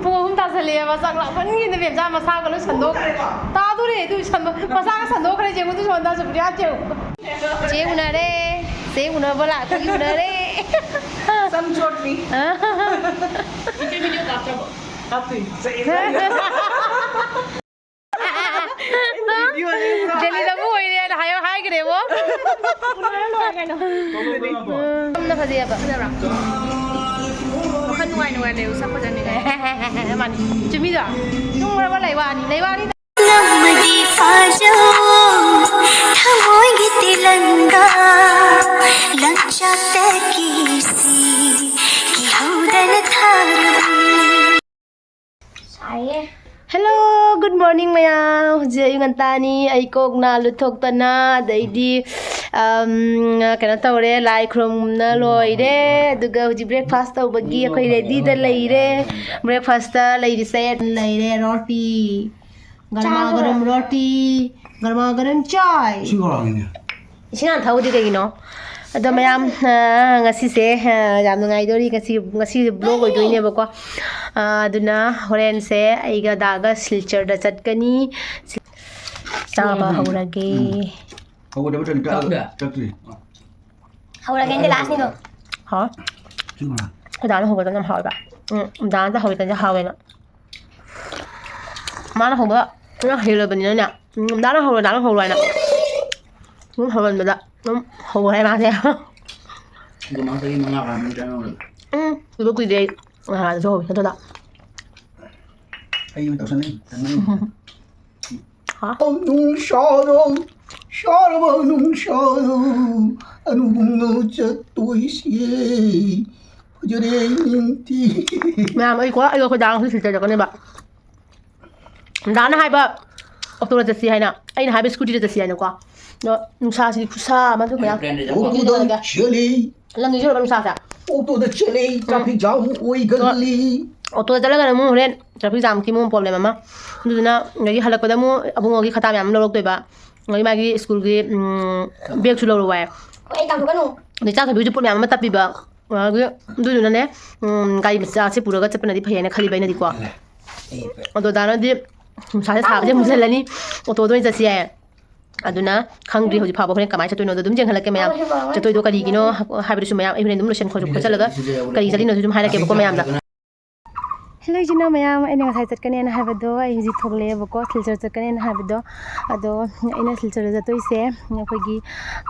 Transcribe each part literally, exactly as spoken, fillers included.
ꯄꯨꯡ ꯑꯍꯨꯝ ꯇꯥꯁꯜꯂꯛꯑꯦꯕ, ꯆꯥꯛ ꯂꯥꯝꯃꯟꯈꯤꯗꯅ ꯕꯦꯝꯆꯥ ꯃꯁꯥꯒ ꯂꯣꯏ ꯁꯟꯗꯣꯛꯈ꯭ꯔꯦ꯫ ꯇꯥꯗꯣꯔꯦ ꯑꯗꯨ ꯁꯟꯗꯣꯛ-, ꯃꯁꯥꯒ ꯁꯟꯗꯣꯛꯈ꯭ꯔꯦ꯫ ꯌꯦꯡꯉꯨ ꯑꯗꯨ ꯁꯣꯝꯗ ꯁꯨꯄ꯭ꯔꯤꯌꯥ ꯆꯦ꯫ ꯆꯦ ꯎꯅꯔꯦ꯫ ꯆꯦ ꯎꯅꯕ ꯂꯥꯛꯄꯒꯤ ꯎꯅꯔꯦ꯫ ꯁꯝ ꯆꯣꯠꯂꯤ꯫ ꯑ? ꯏꯆꯦ ꯚꯤꯗꯤꯑꯣ ꯀꯥꯞꯇ꯭ꯔꯕꯣ? ꯀꯥꯞꯇꯦ꯫ ꯆꯠꯂꯦ꯫ ꯗꯦꯜꯂꯤꯗꯕꯨ ꯑꯣꯏꯔꯦꯅ ꯍꯥꯏꯌꯣ ꯍꯥꯏꯈ꯭ꯔꯦꯕꯣ꯫ ꯎꯅꯔ ꯂꯣꯏꯔꯦ ꯀꯩꯅꯣ꯫ ꯌꯥꯝꯅ ꯐꯖꯩꯌꯦꯕ꯫ ꯐꯖꯕ꯭ꯔꯥ? ꯋꯥꯈꯜ ꯅꯨꯡꯉꯥꯏ ꯅꯨꯡꯉꯥꯏ ꯂꯩꯌꯨ, ꯁꯛ ꯐꯖꯅꯤꯡꯉꯥꯏ꯫ ꯃꯥꯅꯤ꯫ ꯆꯨꯝꯃꯤꯗꯣ? ꯇꯨꯝꯈ꯭ꯔꯕ ꯂꯩꯋꯥꯅꯤ, ꯂꯩꯋꯥꯅꯤ꯫ ꯅꯝꯃꯗꯤ ꯐꯥꯖꯧ, ꯊꯃꯣꯏꯒꯤ ꯇꯦꯂꯪꯒꯥ, ꯂꯪꯆꯥꯛꯇ ꯀꯤꯁꯤ, ꯀꯤꯍꯧꯗꯅ ꯊꯥꯔꯕꯤ꯫ ꯁꯥꯏꯌꯦ꯫ Hello, good morning ꯃꯌꯥꯝ꯫ ꯍꯧꯖꯤꯛ ꯑꯌꯨꯛ ꯉꯟꯇꯥꯅꯤ꯫ ꯑꯩ ꯀꯣꯛ ꯅꯥ ꯂꯨꯊꯣꯛꯇꯅ, ꯑꯗꯩꯗꯤ, ꯑꯝ, ꯀꯩꯅꯣ ꯇꯧꯔꯦ, ꯂꯥꯏ ꯈꯨꯔꯨꯝꯅ ꯂꯣꯏꯔꯦ꯫ ꯑꯗꯨꯒ ꯍꯧꯖꯤꯛ breakfast ꯇꯧꯕꯒꯤ ꯑꯩꯈꯣꯏ readyꯗ ꯂꯩꯔꯦ꯫ Breakfastꯇ ꯂꯩꯔꯤꯁꯦ, ꯂꯩꯔꯦ ꯔꯣꯇꯤ, ꯒꯔꯃꯥ ꯆꯥꯕ꯫ ꯒꯔꯝ ꯔꯣꯇꯤ, ꯒꯔꯃꯥ ꯒꯔꯝ ꯆꯥꯏ꯫ ꯏꯁꯤꯡ ꯈꯧꯔꯥꯡꯉꯤꯅꯦ꯫ ꯏꯁꯤꯡ ꯍꯥꯟꯅ ꯊꯛꯎꯗꯤ ꯀꯩꯒꯤꯅꯣ? ꯑꯗꯣ ꯃꯌꯥꯝ, ꯑ, ꯉꯁꯤꯁꯦ, ꯑ, ꯌꯥꯝ ꯅꯨꯡꯉꯥꯏꯗꯣꯔꯤ꯫ ꯉꯁꯤ, ꯉꯁꯤꯁꯦ vlog ꯑꯣꯏꯗꯣꯏꯅꯦꯕꯀꯣ꯫ ꯑ, ꯑꯗꯨꯅ ꯍꯣꯔꯦꯟꯁꯦ ꯑꯩꯒ ꯗꯥꯒ ꯁꯤꯜꯆꯔꯗ ꯆꯠꯀꯅꯤ꯫ ꯆꯥꯕ ꯍꯧꯔꯒꯦ꯫ ꯍꯧꯒꯠꯂꯕ ꯆꯠꯂꯤ, ꯆꯠꯇ꯭ꯔꯤ꯫ ꯍꯧꯔꯒꯦ, ꯑꯩꯗꯤ lastꯅꯤꯗꯣ꯫ ꯍꯥꯎ꯫ ꯁꯤ ꯃꯉꯥ꯫ ꯑꯩꯈꯣꯏ ꯗꯥꯅ ꯍꯧꯕꯗꯣ ꯌꯥꯝ ꯍꯥꯎꯋꯦꯕ꯫ ꯎꯝ, ꯗꯥꯅ ꯍꯧꯕꯗꯣ ꯍꯥꯎꯋꯦꯅ꯫ ꯃꯥꯅ ꯍꯧꯕ ꯂꯣꯏ ꯍꯩꯔꯕꯅꯤꯅꯅꯦ꯫ ꯎꯝ, ꯗꯥꯅ ꯍꯧꯔꯣ, ꯗꯥꯅ ꯍꯧꯔꯣ ꯍꯥꯏꯅ꯫ ꯑꯗꯨꯝ ꯍꯧꯍꯟꯕꯗ ꯑꯗꯨꯝ ꯍꯧꯔꯦ ꯃꯥꯁꯦ꯫ ꯑꯗꯨ ꯃꯥ ꯆꯍꯤ ꯃꯉꯥ ꯐꯥꯔꯝꯃꯅꯤ ꯆꯥꯅꯕꯗ꯫ ꯎꯝ, ꯀꯨꯏꯕ ꯀꯨꯏꯗꯦ ꯑꯩ꯫ ꯉꯍꯥꯟꯁꯨ ꯍꯧꯋꯤ ꯅꯠꯇ꯭ꯔꯣ ꯗꯥ? ꯑꯩ ꯑꯣꯏꯅ ꯇꯧꯁꯟꯅꯤꯡꯉꯤ꯫ ꯍꯥ? ꯅꯨꯡꯁꯥꯗꯣ, ꯁꯥꯔꯕ ꯅꯨꯡꯁꯥꯗꯣ, ꯑꯅꯨꯕꯨꯡꯅ ꯆꯠꯇꯣꯏꯁꯦ, ꯐꯖꯔꯦ ꯅꯤꯡꯊꯤ꯫ ꯃꯌꯥꯝ, ꯑꯩꯀꯣ, ꯑꯩꯒ ꯑꯩꯈꯣꯏ ꯗꯥꯒ ꯉꯁꯤ ꯁꯤꯜꯆꯔ ꯆꯠꯀꯅꯦꯕ꯫ ꯗꯥꯅ ꯍꯥꯏꯕ ꯑꯣꯇꯣꯗ ꯆꯠꯁꯤ ꯍꯥꯏꯅ, ꯑꯩꯅ ꯍꯥꯏꯕ ꯁ꯭ꯀꯨꯇꯤꯗ ꯆꯠꯁꯤ ꯍꯥꯏꯅꯀꯣ꯫ ꯑꯗꯣ ꯅꯨꯡꯁꯥꯁꯤꯗꯤ ꯈꯨꯠꯁꯥ ꯑꯃ, ꯑꯗꯨ ꯃꯌꯥꯝ꯫ ꯑꯣꯇꯣꯗ ꯆꯠꯂꯤ꯫ ꯂꯝꯕꯤꯁꯨ ꯌꯧꯔꯕ ꯅꯨꯡꯁꯥꯁꯦ꯫ ꯑꯣꯇꯣꯗ ꯆꯠꯂꯤ, ꯎꯝ꯫ Traffic jam ꯑꯣꯏꯒꯜꯂꯤ꯫ ꯑꯣꯇꯣꯗ ꯆꯠꯂꯒꯅ ꯑꯃꯨꯛ ꯍꯣꯔꯦꯟ traffic jamꯀꯤ ꯑꯃꯨꯛ problem ꯑꯃ꯫ ꯑꯗꯨꯗꯨꯅ ꯑꯗꯒꯤ ꯍꯜꯂꯛꯄꯗ ꯑꯃꯨꯛ ꯑꯕꯨꯡꯉꯣꯒꯤ ꯈꯇꯥ ꯃꯌꯥꯝ ꯑꯃ ꯂꯧꯔꯛꯇꯣꯏꯕ꯫ ꯑꯗꯒꯤ ꯃꯥꯒꯤ ꯁ꯭ꯀꯨꯜꯒꯤ, ꯎꯝ, bagꯁꯨ ꯂꯧꯔꯛꯑꯣ ꯍꯥꯏ꯫ ꯍꯣꯏ, ꯑꯩ ꯇꯥꯟꯊꯣꯛꯀꯅꯨ꯫ ꯑꯗꯩ ꯆꯥꯛ ꯊꯣꯡꯕꯒꯤꯁꯨ ꯄꯣꯠ ꯃꯌꯥꯝ ꯑꯃ ꯇꯞꯄꯤꯕ꯫ ꯑꯗꯨ-, ꯑꯗꯨꯗꯨꯅꯅꯦ, ꯎꯝ, ꯒꯥꯔꯤ ꯃꯆꯥꯁꯦ ꯄꯨꯔꯒ ꯆꯠꯄꯅꯗꯤ ꯐꯩ ꯍꯥꯏꯅ ꯈꯜꯂꯤꯕ ꯑꯩꯅꯗꯤꯀꯣ꯫ ꯑꯗꯣ ꯗꯥꯅꯗꯤ ꯅꯨꯡꯁꯥꯁꯦ ꯁꯥꯕꯁꯦ ꯃꯨꯁꯜꯂꯅꯤ, ꯑꯣꯇꯣꯗ ꯑꯣꯏꯅ ꯆꯠꯁꯤ ꯍꯥꯏ꯫ ꯑꯗꯨꯅ ꯈꯪꯗ꯭ꯔꯤ ꯍꯧꯖꯤꯛ ꯐꯥꯎꯕ, ꯍꯣꯔꯦꯟ ꯀꯃꯥꯏꯅ ꯆꯠꯇꯣꯏꯅꯣꯗꯣ ꯑꯗꯨꯝ ꯌꯦꯡꯍꯜꯂꯛꯀꯦ ꯃꯌꯥꯝ꯫ ꯆꯠꯇꯣꯏꯗꯣ ꯀꯔꯤꯒꯤꯅꯣ ꯍꯥꯏꯕꯗꯨꯁꯨ ꯃꯌꯥꯝ ꯑꯩ ꯍꯣꯔꯦꯟ ꯑꯗꯨꯝ ꯂꯣꯏꯁꯟ ꯈꯣꯠ-, ꯈꯣꯠꯆꯜꯂꯒ ꯀꯔꯤ ꯆꯠꯂꯤꯅꯣꯁꯨ ꯑꯗꯨꯝ ꯍꯥꯏꯔꯛꯀꯦꯕꯀꯣ ꯃꯌꯥꯝꯗ꯫ ꯍꯦꯜꯂꯣ ꯏꯆꯤꯟ ꯏꯅꯥꯎ ꯃꯌꯥꯝ, ꯑꯩꯅ ꯉꯁꯥꯏ ꯆꯠꯀꯅꯦꯅ ꯍꯥꯏꯕꯗꯣ, ꯑꯩ ꯍꯧꯖꯤꯛ ꯊꯣꯛꯂꯛꯑꯦꯕꯀꯣ, ꯁꯤꯜꯆꯔ ꯆꯠꯀꯅꯦꯅ ꯍꯥꯏꯕꯗꯣ꯫ ꯑꯗꯣ ꯑꯩꯅ ꯁꯤꯜꯆꯔꯗ ꯆꯠꯇꯣꯏꯁꯦ ꯑꯩꯈꯣꯏꯒꯤ,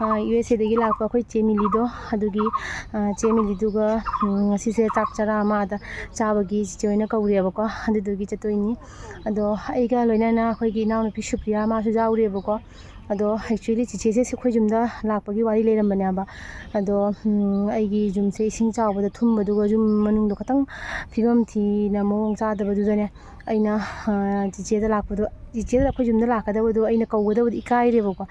ꯑ, ꯌꯨ ꯑꯦꯁ ꯑꯦꯗꯒꯤ ꯂꯥꯛꯄ ꯑꯩꯈꯣꯏ ꯆꯦ ꯃꯤꯂꯤꯗꯣ, ꯑꯗꯨꯒꯤ, ꯑ, ꯆꯦ ꯃꯤꯂꯤꯗꯨꯒ, ꯎꯝ, ꯉꯁꯤꯁꯦ ꯆꯥꯛ ꯆꯔꯥ ꯑꯃ ꯑꯥꯗ ꯆꯥꯕꯒꯤ ꯆꯤꯆꯦ ꯍꯣꯏꯅ ꯀꯧꯔꯦꯕꯀꯣ, ꯑꯗꯨꯗꯨꯒꯤ ꯆꯠꯇꯣꯏꯅꯤ꯫ ꯑꯗꯣ ꯑꯩꯒ ꯂꯣꯏꯅꯅ ꯑꯩꯈꯣꯏꯒꯤ ꯏꯅꯥꯎꯅꯨꯄꯤ ꯁꯨꯄ꯭ꯔꯤꯌꯥ ꯃꯥꯁꯨ ꯌꯥꯎꯔꯦꯕꯀꯣ꯫ ꯑꯗꯣ actually ꯆꯤꯆꯦꯁꯦ ꯑꯩꯈꯣꯏ ꯌꯨꯝꯗ ꯂꯥꯛꯄꯒꯤ ꯋꯥꯔꯤ ꯂꯩꯔꯝꯕꯅꯦꯕ꯫ ꯑꯗꯣ, ꯎꯝ, ꯑꯩꯒꯤ ꯌꯨꯝꯁꯦ ꯏꯁꯤꯡ ꯆꯥꯎꯕꯗ ꯊꯨꯝꯕꯗꯨꯒ ꯌꯨꯝ ꯃꯅꯨꯡꯗꯣ ꯈꯇꯪ ꯐꯤꯕꯝ ꯊꯤꯅ ꯃꯑꯣꯡ ꯆꯥꯗꯕꯗꯨꯗꯅꯦ, ꯑꯩꯅ, ꯑ, ꯆꯤꯆꯦꯗ ꯂꯥꯛꯄꯗꯣ, ꯆꯤꯆꯦꯗ ꯑꯩꯈꯣꯏ ꯌꯨꯝꯗ ꯂꯥꯛꯀꯗꯕꯗꯣ ꯑꯩꯅ ꯀꯧꯒꯗꯕꯗꯣ ꯏꯀꯥꯏꯔꯦꯕꯀꯣ꯫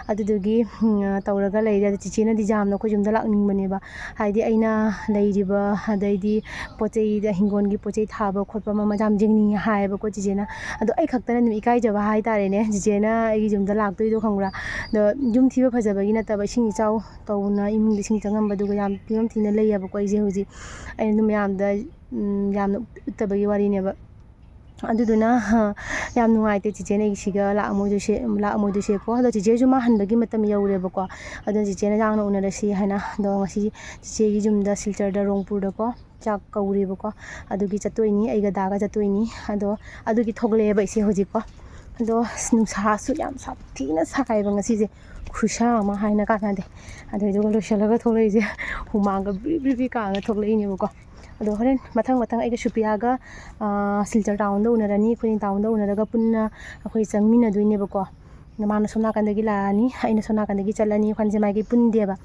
ꯑꯗꯨꯗꯨꯒꯤ, ꯎꯝ, ꯇꯧꯔꯒ ꯂꯩꯔꯦ꯫ ꯑꯗꯣ ꯆꯤꯆꯦꯅꯗꯤ ꯌꯥꯝꯅ ꯑꯩꯈꯣꯏ ꯌꯨꯝꯗ ꯂꯥꯛꯅꯤꯡꯕꯅꯦꯕ꯫ ꯍꯥꯏꯗꯤ ꯑꯩꯅ ꯂꯩꯔꯤꯕ, ꯑꯗꯩꯗꯤ ꯄꯣꯠ ꯆꯩꯗ, ꯍꯤꯡꯒꯣꯜꯒꯤ ꯄꯣꯠ ꯆꯩ ꯊꯥꯕ ꯈꯣꯠꯄ ꯃꯃꯜ ꯌꯥꯝ ꯌꯦꯡꯅꯤꯡꯉꯦ ꯍꯥꯏꯌꯦꯕꯀꯣ ꯆꯤꯆꯦꯅ꯫ ꯑꯗꯣ ꯑꯩ ꯈꯛꯇꯅ ꯑꯗꯨꯝ ꯏꯀꯥꯏꯖꯕ ꯍꯥꯏꯇꯥꯔꯦꯅꯦ, ꯆꯤꯆꯦꯅ ꯑꯩꯒꯤ ꯌꯨꯝꯗ ꯂꯥꯛꯇꯣꯏꯗꯣ ꯈꯪꯕ꯭ꯔꯥ? ꯑꯗꯣ ꯌꯨꯝ ꯊꯤꯕ ꯐꯖꯕꯒꯤ ꯅꯠꯇꯕ, ꯏꯁꯤꯡ ꯏꯆꯥꯎ ꯇꯧꯅ ꯏꯃꯨꯡꯗ ꯏꯁꯤꯡ ꯆꯪꯉꯝꯕꯗꯨꯒ ꯌꯥꯝ ꯐꯤꯕꯝ ꯊꯤꯅ ꯂꯩꯌꯦꯕꯀꯣ ꯑꯩꯁꯦ ꯍꯧꯖꯤꯛ꯫ ꯑꯩꯅ ꯑꯗꯨꯝ ꯃꯌꯥꯝꯗ, ꯎꯝ, ꯌꯥꯝꯅ ꯎꯠꯇꯕꯒꯤ ꯋꯥꯔꯤꯅꯦꯕ꯫ ꯑꯗꯨꯗꯨꯅ, ꯌꯥꯝ ꯅꯨꯡꯉꯥꯏꯇꯦ ꯆꯤꯆꯦꯅ ꯑꯩꯒꯤ ꯁꯤꯒ ꯂꯥꯛꯑꯝꯃꯣꯏꯗꯣꯏꯁꯦ, ꯂꯥꯛꯑꯝꯃꯣꯏꯗꯣꯏꯁꯦꯀꯣ꯫ ꯑꯗꯣ ꯆꯤꯆꯦꯁꯨ ꯃꯥ ꯍꯟꯕꯒꯤ ꯃꯇꯝ ꯌꯧꯔꯦꯕꯀꯣ꯫ ꯑꯗꯣ ꯆꯤꯆꯦꯅ ꯌꯥꯡꯅ ꯎꯅꯔꯁꯤ ꯍꯥꯏꯅ꯫ ꯑꯗꯣ ꯉꯁꯤ ꯆꯤꯆꯦꯒꯤ ꯌꯨꯝꯗ ꯁꯤꯜꯆꯔꯗ, ꯔꯣꯡꯄꯨꯔꯗꯀꯣ, ꯆꯥꯛ ꯀꯧꯔꯦꯕꯀꯣ꯫ ꯑꯗꯨꯒꯤ ꯆꯠꯇꯣꯏꯅꯤ, ꯑꯩꯒ ꯗꯥꯒ ꯆꯠꯇꯣꯏꯅꯤ꯫ ꯑꯗꯣ ꯑꯗꯨꯒꯤ ꯊꯣꯛꯂꯛꯑꯦꯕ ꯏꯆꯦ ꯍꯧꯖꯤꯛꯀꯣ꯫ ꯑꯗꯣ ꯑꯁ, ꯅꯨꯡꯁꯥꯁꯨ ꯌꯥꯝ ꯁꯥꯊꯤꯅ ꯁꯥꯏꯌꯦꯕ ꯉꯁꯤꯁꯦ, ꯈꯨꯠꯁꯥ ꯑꯃ ꯍꯥꯏꯅ ꯀꯥꯟꯅꯗꯦ꯫ ꯑꯗꯨꯗꯨꯒ ꯂꯣꯏꯁꯤꯜꯂꯒ ꯊꯣꯛꯂꯛꯏꯁꯦ ꯍꯨꯃꯥꯡꯒ ꯕ꯭ꯔꯤ ꯕ꯭ꯔꯤ ꯕ꯭ꯔꯤ ꯀꯥꯡꯉꯒ ꯊꯣꯛꯂꯛꯏꯅꯦꯕꯀꯣ꯫ ꯑꯗꯣ ꯍꯣꯔꯦꯟ ꯃꯊꯪ ꯃꯊꯪ ꯑꯩꯒ ꯁꯨꯄ꯭ꯔꯤꯌꯥꯒ, ꯑꯥ, ꯁꯤꯜꯆꯔ ꯇꯥꯎꯟꯗ ꯎꯅꯔꯅꯤ, ꯑꯩꯈꯣꯏꯅꯤ ꯇꯥꯎꯟꯗ ꯎꯅꯔꯒ ꯄꯨꯟꯅ ꯑꯩꯈꯣꯏ ꯆꯪꯃꯤꯟꯅꯗꯣꯏꯅꯦꯕꯀꯣ꯫ ꯃꯥꯅ ꯁꯣꯝ ꯅꯥꯀꯟꯗꯒꯤ ꯂꯥꯛꯑꯅꯤ, ꯑꯩꯅ ꯁꯣꯝ ꯅꯥꯀꯟꯗꯒꯤ ꯆꯠꯂꯅꯤ, ꯋꯥꯈꯜꯁꯦ ꯃꯥꯏꯀꯩ ꯄꯨꯟꯗꯦꯕ꯫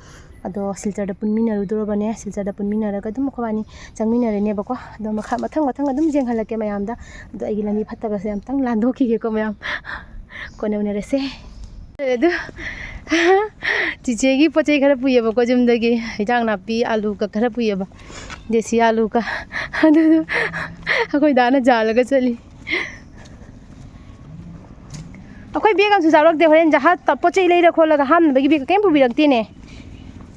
ꯑꯗꯣ ꯁꯤꯜꯆꯔꯗ ꯄꯨꯟꯃꯤꯟꯅꯔꯨꯗꯣꯔꯕꯅꯦ꯫ ꯁꯤꯜꯆꯔꯗ ꯄꯨꯟꯃꯤꯟꯅꯔꯒ ꯑꯗꯨꯝ ꯑꯩꯈꯣꯏꯕꯥꯅꯤ ꯆꯪꯃꯤꯟꯅꯔꯅꯦꯕꯀꯣ꯫ ꯑꯗꯣ ꯃꯈꯥ, ꯃꯊꯪ ꯃꯊꯪ ꯑꯗꯨꯝ ꯌꯦꯡꯍꯜꯂꯛꯀꯦ ꯃꯌꯥꯝꯗ꯫ ꯑꯗꯣ ꯑꯩꯒꯤ ꯂꯝꯕꯤ ꯐꯠꯇꯕꯁꯦ ꯑꯝꯇꯪ ꯂꯥꯟꯗꯣꯛꯈꯤꯒꯦꯀꯣ ꯃꯌꯥꯝ꯫ ꯀꯣꯟꯅ ꯎꯅꯔꯁꯦ꯫ ꯑꯗꯨ ꯆꯤꯆꯦꯒꯤ ꯄꯣꯠ ꯆꯩ ꯈꯔ ꯄꯨꯏꯌꯦꯕꯀꯣ ꯌꯨꯝꯗꯒꯤ, ꯍꯤꯟꯖꯥꯡ ꯅꯥꯄꯤ, ꯑꯂꯨꯒ ꯈꯔ ꯄꯨꯏꯌꯦꯕ, ꯗꯦꯁꯤ ꯑꯂꯨꯒ꯫ ꯑꯗꯨꯗꯣ ꯑꯩꯈꯣꯏ ꯗꯥꯅ ꯖꯥꯜꯂꯒ ꯆꯠꯂꯤ꯫ ꯑꯩꯈꯣꯏ ꯕꯦꯒ ꯑꯃꯁꯨ ꯌꯥꯎꯔꯛꯇꯦ꯫ ꯍꯣꯔꯦꯟ ꯖꯍꯥꯖꯇ ꯄꯣꯠ ꯆꯩ ꯂꯩꯔ ꯈꯣꯠꯂꯒ ꯍꯥꯞꯅꯕꯒꯤ ꯕꯦꯒ ꯀꯩꯝ ꯄꯨꯕꯤꯔꯛꯇꯦꯅꯦ꯫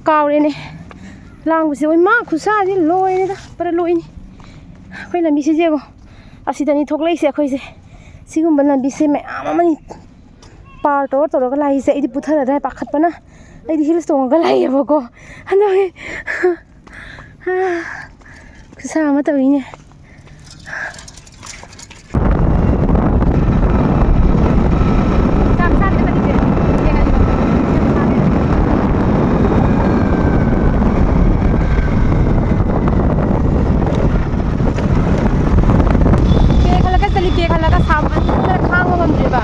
ꯀꯥꯎꯔꯦꯅꯦ꯫ ꯂꯥꯡꯕꯁꯦ, ꯍꯣꯏ, ꯃꯥ ꯈꯨꯠꯁꯥꯁꯦ ꯂꯣꯏꯔꯦꯗ, ꯄꯨꯔꯥ ꯂꯣꯏꯅꯤ꯫ ꯑꯩꯈꯣꯏ ꯂꯝꯕꯤꯁꯤꯗ ꯌꯦꯡꯉꯣ, ꯑꯁꯤꯗꯅꯤ ꯊꯣꯛꯂꯛꯏꯁꯦ ꯑꯩꯈꯣꯏꯁꯦ꯫ ꯁꯤꯒꯨꯝꯕ ꯂꯝꯕꯤꯁꯦ ꯃꯌꯥꯝ ꯑꯃꯅꯤ ꯄꯥꯔ ꯇꯧꯔ ꯇꯧꯔꯒ ꯂꯥꯛꯏꯁꯦ꯫ ꯑꯩꯗꯤ ꯄꯨꯊꯔꯗ꯭ꯔꯥ ꯍꯥꯏ ꯄꯥꯈꯠꯄꯅ, ꯑꯩꯗꯤ ꯍꯤꯜꯁ ꯇꯣꯡꯉꯒ ꯂꯥꯛꯏꯌꯦꯕꯀꯣ꯫ ꯑꯗꯨꯒꯤ ꯈꯨꯠꯁꯥ ꯑꯃ ꯇꯧꯏꯅꯦ꯫ ꯄꯦ ꯈꯜꯂꯒ ꯆꯠꯂꯤ, ꯄꯦ ꯈꯜꯂꯒ ꯁꯥꯃꯟꯗꯅ ꯈꯥꯡꯕ ꯉꯝꯗ꯭ꯔꯦꯕ꯫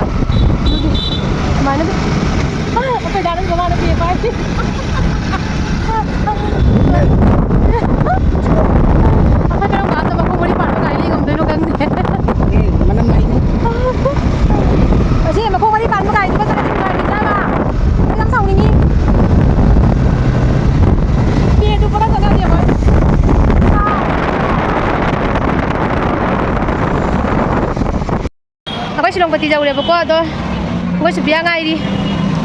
ꯑꯗꯨꯒꯤ ꯑꯗꯨꯃꯥꯏꯅ ꯑꯗꯨꯝ, ꯑꯩꯈꯣꯏ ꯗꯥꯅ ꯃꯃꯥꯅ ꯄꯦ ꯄꯥꯏ꯫ ꯑꯩꯈꯣꯏ ꯀꯔꯝ ꯀꯥꯟꯗ ꯃꯈꯣꯡ ꯃꯔꯤ ꯄꯥꯟꯕ ꯒꯥꯔꯤ ꯂꯩ ꯉꯝꯗꯣꯏꯅꯣ ꯈꯪꯗꯦ꯫ ꯑꯦ, ꯃꯅꯝ ꯂꯥꯛꯏꯅꯦ꯫ ꯑꯁꯤ ꯃꯈꯣꯡ ꯃꯔꯤ ꯄꯥꯟꯕ ꯒꯥꯔꯤꯗꯨꯒ ꯆꯠꯂꯗꯤ ꯅꯨꯡꯉꯥꯏꯔꯣꯏꯗ꯭ꯔꯕ? ꯑꯩ ꯌꯥꯝ ꯁꯥꯎꯅꯤꯡꯉꯤ꯫ ꯄꯦꯗꯨ ꯄꯨꯔꯥ ꯆꯠꯅꯗꯦ ꯑꯩꯈꯣꯏ꯫ ꯑꯩꯈꯣꯏ ꯁꯤꯂꯣꯡꯄꯇꯤ ꯌꯧꯔꯦꯕꯀꯣ, ꯑꯗꯣ ꯑꯩꯈꯣꯏ ꯁꯨꯄ꯭ꯔꯤꯌꯥ ꯉꯥꯏꯔꯤ꯫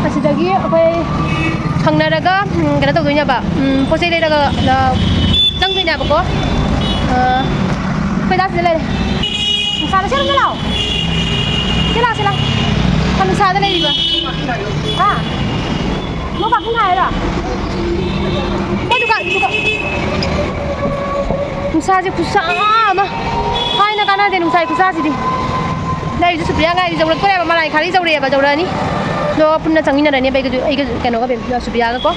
ꯑꯁꯤꯗꯒꯤ ꯑꯩꯈꯣꯏ ꯐꯪꯅꯔꯒ, ꯎꯝ, ꯀꯩꯅꯣ ꯇꯧꯗꯣꯏꯅꯦꯕ, ꯎꯝ, ꯄꯣꯠ ꯆꯩ ꯂꯩꯔꯒ, ꯑ, ꯆꯪꯗꯣꯏꯅꯦꯕꯀꯣ꯫ ꯑ, ꯑꯩꯈꯣꯏ ꯗꯥ ꯁꯤꯗ ꯂꯩꯔꯦ꯫ ꯅꯨꯡꯁꯥꯗ ꯁꯤ ꯑꯗꯨꯝ ꯂꯥꯛꯑꯣ꯫ ꯁꯤ ꯂꯥꯛꯑꯣ, ꯁꯤ ꯂꯥꯛꯑꯣ꯫ ꯅꯨꯡꯁꯥꯗ ꯂꯩꯔꯤꯕ꯫ ꯍꯥ? ꯅꯣ ꯄꯥꯔꯀꯤꯡ ꯊꯥꯏꯔꯣ? ꯃꯣꯏ ꯗꯨꯀꯥꯟ, ꯗꯨꯀꯥꯟ꯫ ꯅꯨꯡꯁꯥꯁꯦ ꯈꯨꯠꯁꯥ ꯑꯃ꯫ ꯍꯥꯏꯅ ꯀꯥꯟꯅꯗꯦ ꯅꯨꯡꯁꯥꯒꯤ ꯈꯨꯠꯁꯥꯁꯤꯗꯤ꯫ ꯑꯗ ꯑꯩꯁꯨ ꯁꯨꯄ꯭ꯔꯤꯌꯥ ꯉꯥꯏꯔꯤ, ꯌꯧꯔꯛꯇꯣꯔꯦꯕ, ꯃꯔꯥꯏ ꯈꯥꯔꯤ ꯌꯧꯔꯛꯑꯦꯕ, ꯌꯧꯔꯛꯑꯅꯤ꯫ ꯑꯗꯣ ꯄꯨꯟꯅ ꯆꯪꯃꯤꯟꯅꯔꯅꯦꯕ ꯑꯩꯒꯁꯨ, ꯑꯩꯒ ꯀꯩꯅꯣꯒ ꯕꯦꯝ-, ꯁꯨꯄ꯭ꯔꯤꯌꯥꯒꯀꯣ꯫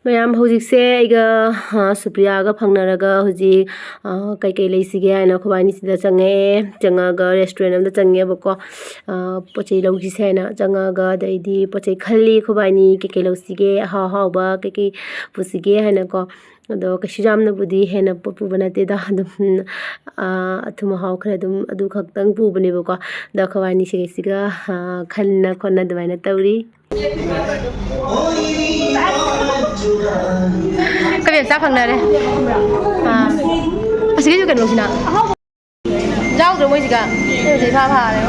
ꯃꯌꯥꯝ ꯍꯧꯖꯤꯛꯁꯦ ꯑꯩꯒ, ꯑ, ꯁꯨꯄ꯭ꯔꯤꯌꯥꯒ ꯐꯪꯅꯔꯒ ꯍꯧꯖꯤꯛ, ꯑ, ꯀꯩꯀꯩ ꯂꯩꯁꯤꯒꯦ ꯍꯥꯏꯅ ꯑꯩꯈꯣꯏꯕꯥꯅꯤ ꯁꯤꯗ ꯆꯪꯉꯛꯑꯦ꯫ ꯆꯪꯉꯛꯑꯒ restaurant ꯑꯃꯗ ꯆꯪꯉꯦꯕꯀꯣ꯫ ꯑ, ꯄꯣꯠ ꯆꯩ ꯂꯧꯈꯤꯁꯦ ꯍꯥꯏꯅ ꯆꯪꯉꯛꯑꯒ ꯑꯗꯩꯗꯤ ꯄꯣꯠ ꯆꯩ ꯈꯜꯂꯤ ꯑꯩꯈꯣꯏꯕꯥꯅꯤ ꯀꯩꯀꯩ ꯂꯧꯁꯤꯒꯦ, ꯑꯍꯥꯎ ꯑꯍꯥꯎꯕ ꯀꯩꯀꯩ ꯄꯨꯁꯤꯒꯦ ꯍꯥꯏꯅꯀꯣ꯫ ꯑꯗꯣ ꯀꯩꯁꯨ ꯌꯥꯝꯅꯕꯨꯗꯤ ꯍꯦꯟꯅ ꯄꯣꯠ ꯄꯨꯕ ꯅꯠꯇꯦꯗ, ꯑꯗꯨꯝ, ꯑ, ꯑꯊꯨꯝ ꯑꯍꯥꯎ ꯈꯔ ꯑꯗꯨꯝ ꯑꯗꯨ ꯈꯛꯇꯪ ꯄꯨꯕꯅꯦꯕꯀꯣ꯫ ꯑꯗꯣ ꯑꯩꯈꯣꯏꯕꯥꯅꯤ ꯁꯤꯒꯩꯁꯤꯒ, ꯑ, ꯈꯟꯅ ꯈꯣꯠꯅ ꯑꯗꯨꯃꯥꯏꯅ ꯇꯧꯔꯤ꯫ ꯑꯩꯈꯣꯏ ꯃꯦꯝꯆꯥ ꯐꯪꯅꯔꯦ꯫ ꯑꯥ꯫ ꯑꯁꯤꯒꯤꯁꯨ ꯀꯩꯅꯣꯁꯤꯅ꯫ ꯌꯥꯎꯗ꯭ꯔꯣ ꯃꯣꯏꯁꯤꯒ? ꯑꯩ ꯍꯧꯖꯤꯛ ꯏꯐꯥ ꯐꯥꯔꯦ꯫